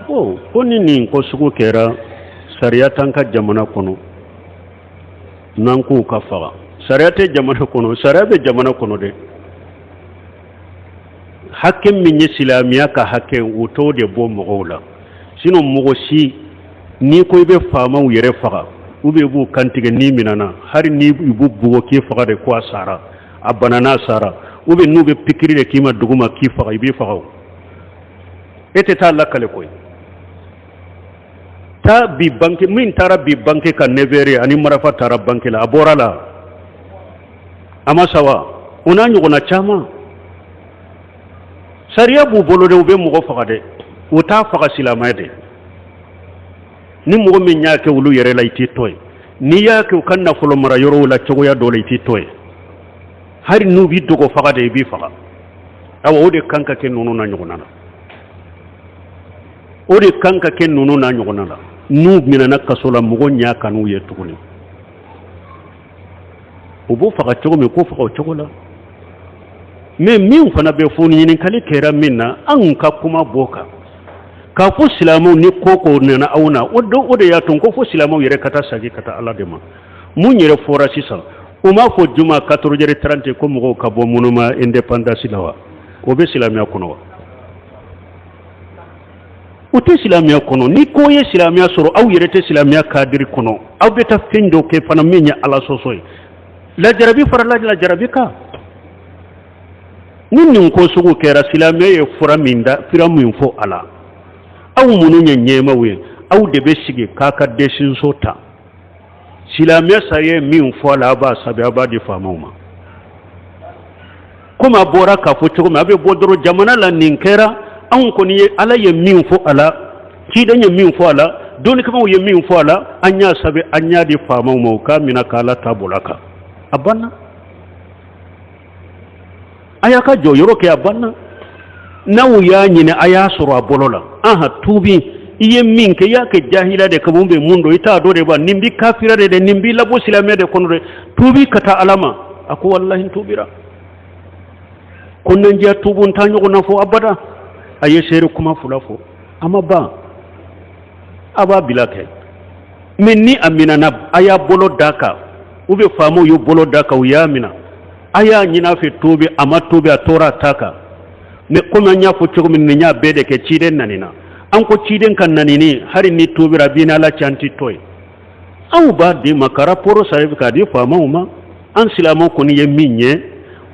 Ko ni nin ko sugu kɛra, sariya t'an ka jamana kɔnɔ n'an k'u ka faga. Sariya tɛ jamana kɔnɔ? Sariya bɛ jamana kɔnɔ dɛ. Hakɛ min ye silamɛya ka hakɛ, u t'o de bɔ mɔgɔw la. Sinon mɔgɔ si n'i ko i bɛ faamaw yɛrɛ faga ou bien i b'u kantigɛ, n'i minɛna, hali ni i b'u bugɔ k'i faga de, ko a sara, a banana, a sara, ou bien n'u bɛ pikiri de k'i ma duguma k'i faga, i b'i faga. O e tɛ taa lakale koyi. Taa bi banque, min taara bi banque ka 9 heures ani marafa taara banque la, a bɔra la, a ma sa wa? O n'a ɲɔgɔnna caman. Sariya b'u bolo dɛ, u bɛ mɔgɔ faga dɛ. U t'a faga silamɛ de. Ni mɔgɔ min y'a kɛ olu yɛrɛ la, i t'i to yen. N'i y'a kɛ u ka nafolo mara yɔrɔw la cogoya dɔ la, i t'i to yen. Hali n'u b'i dogo faga de, i b'i faga. Awa, o de kan ka kɛ ninnu na ɲɔgɔnna la. O de kan ka kɛ ninnu na ɲɔgɔnna la. N'u minɛna kaso la, mɔgɔ ɲɛ kan'u ye tuguni. U b'o faga cogo min, k'o faga o cogo la. Mais min fana bɛ fo, ɲininkali kɛra min na, anw ka kuma b'o kan k'a fɔ silamɛw ni ko ko nana aw na, o de y'a to ko fo silamɛw yɛrɛ ka taa sagi ka taa Ala de ma. Mun yɛrɛ fɔra sisan? U m'a fɔ juma 14h30 ko mɔgɔw ka bɔ monument indépendance la wa? O bɛ silamɛya kɔnɔ wa? O tɛ silamɛya kɔnɔ. Ni ko ye silamɛya sɔrɔ, aw yɛrɛ tɛ silamɛya cadre kɔnɔ. Aw bɛ taa fɛn dɔ kɛ fana min ye Ala sɔsɔ ye. Lajarabi farala lajarabi kan. Ni nin ko sugu kɛra, silamɛ ye fura min da, fura min fɔ a la, aw minnu ye ɲɛmaw ye, aw de bɛ sigi k'a ka décision ta. Silamɛ sariya ye min fɔ a la, a b'a sɛbɛn, a b'a di faamaw ma. Komi a bɔra k'a fɔ cogo min, a bɛ bɔ dɔrɔn jamana la, nin kɛra, anw kɔni ye, Ala ye min fɔ a la, ciden ye min fɔ a la, dɔnnikɛbaaw ye min fɔ a la, an y'a sɛbɛn, an y'a di faamaw ma, u k'a minɛ k'Ala ta bolo kan. A banna. A y'a ka jɔyɔrɔ kɛ, a banna. N'aw y'a ɲini, a y'a sɔrɔ a bolo la, anhan, tuubi. I ye min kɛ, i y'a kɛ jahila de kama, bɛ mun don, i t'a dɔn de ba, nin b'i kafira de dɛ, nin b'i labɔ silamɛ de kɔnɔ dɛ. Tuubi ka taa Ala ma. A ko walahi n tuubira, ko n diya tuubu, n t'a ɲɔgɔn na fɔ abada. A ye seere kuma fila fɔ, a ma ban, a b'a bila kɛ. Mais ni a minɛna, a y'a bolo d'a kan, ou bien faamaw y'u bolo d'a kan, u y'a minɛ, a y'a ɲini a fɛ tuubi, a ma tuubi, a tora a ta kan. Mais komi an y'a fɔ cogo min, nin y'a bɛɛ de kɛ, ciden nanina. An ko ciden ka nanini, hali ni tuubira, b'i ni Ala cɛ, an t'i to yen. Anw b'a di ma ka rapport sɛbɛn k'a di faamaw ma. An silamɛw kɔni ye min ye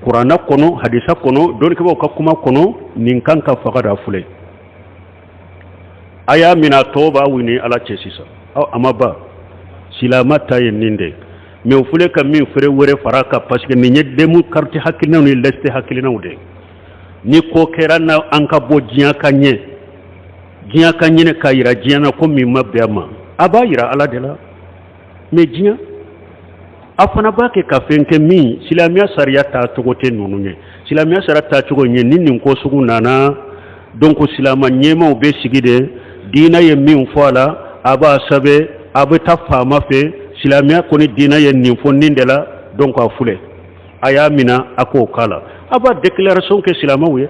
kuranna kɔnɔ, hadisa kɔnɔ, dɔnnikɛbaaw ka kuma kɔnɔ, nin kan ka faga da filɛ. A y'a minɛ, a tɔ b'aw ni Ala cɛ sisan. Aw a ma ban, silamɛ ta ye nin de. Mais o filɛ ka min fere wɛrɛ fara kan, parce que nin ye démocrate hakilinaw ni laïcité hakilinaw de. Ni ko kɛra na, an ka bɔ diɲɛ ka ɲɛ, diɲɛ ka ɲini k'a yira diɲɛ na ko min ma bɛn a ma, a b'a yira Ala de la. Mais diɲɛ a fana b'a kɛ ka fɛn kɛ min silamɛya sariya taacogo tɛ ninnu ye. Silamɛya sariya taacogo ye, ni nin ko sugu nana, donc silamɛ ɲɛmaw bɛ sigi de, diinɛ ye min fɔ a la, a b'a sɛbɛn, a bɛ taa faama fɛ. Silamɛya kɔni diinɛ ye nin fɔ nin de la, donc a filɛ, a y'a minɛ, a k'o k'a la, a b'a déclaration kɛ silamɛw ye.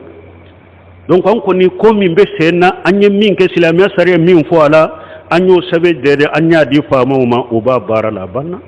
Donc an kɔni, ko min bɛ sen na, an ye min kɛ, silamɛya sariya min fɔ a la, an y'o sɛbɛn de, an y'a di faamaw ma, u b'a baara la, a banna.